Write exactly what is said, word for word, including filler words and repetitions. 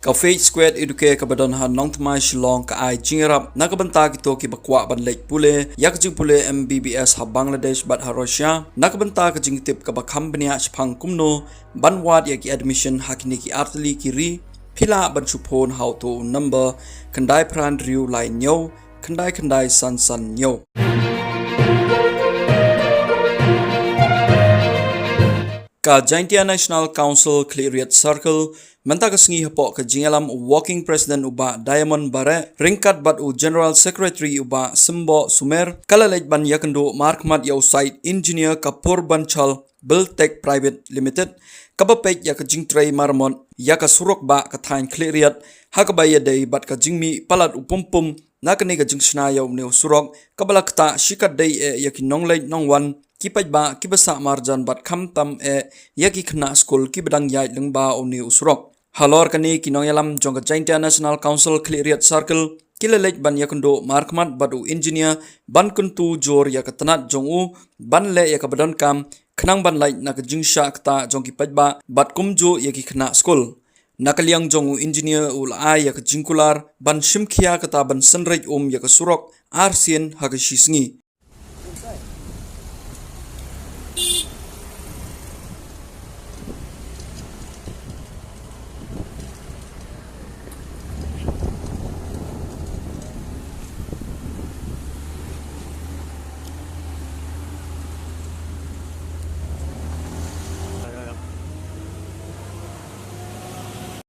Ka Faith Square Educare kaba don ha Nongthymmai Shillong ka ai jingïarap na ka bynta kito kiba kwah ban leit pule ïa ka jingpule M B B S ha Bangladesh bad ha Russia, na ka bynta ka jingtip kaba kham bniah shaphang kumno ban wad ïa ki admission ha kine ki artylli ki ri. Phi lah ban shu phone ha uto u number khyndai phra hynriew lai hynñiew khyndai khyndai san san hynñiew. Ka Jaintia National Council Khliehriat Circle mynta ka sngi hapoh ka jingïalam u Working President u Bah Diamond Bareh ryngkat bad u General Secretary u Bah Symboh Sumer ka la leit ban ïakynduh markhmat ïa u Site Engineer ka Purbanchal Buildtech Private Limited, kaba peit ïa ka jingtrei maramot ïa ka surok bah ka thaiñ Khliehriat, ha kaba ïadei bad ka jingmih palat u pumpum na kane ka jingshna ïa une u surok, kaba la ktah shikatdei eh ïa ki nongleit nongwan, ki paidbah kiba sah marjan bad khamtam eh ïa ki khynnah skul kiba dang ïaid lyngba une u surok. Halor kane, ki nongïalam jong ka Jaintia National Council Khliehriat Circle ki la leit ban ïakynduh markhmat bad u engineer ban kyntu jur ïa ka tnat jong u ban leh ïa kaba donkam khnang ban lait na ka jingshah ktah jong ki paidbah bad kumjuh ïa ki khynnah skul. Na ka liang jong u engineer, u la ai ïa ka jingkular ban shim khia kata ban synreit um ïa ka surok arsien ha ka shisngi.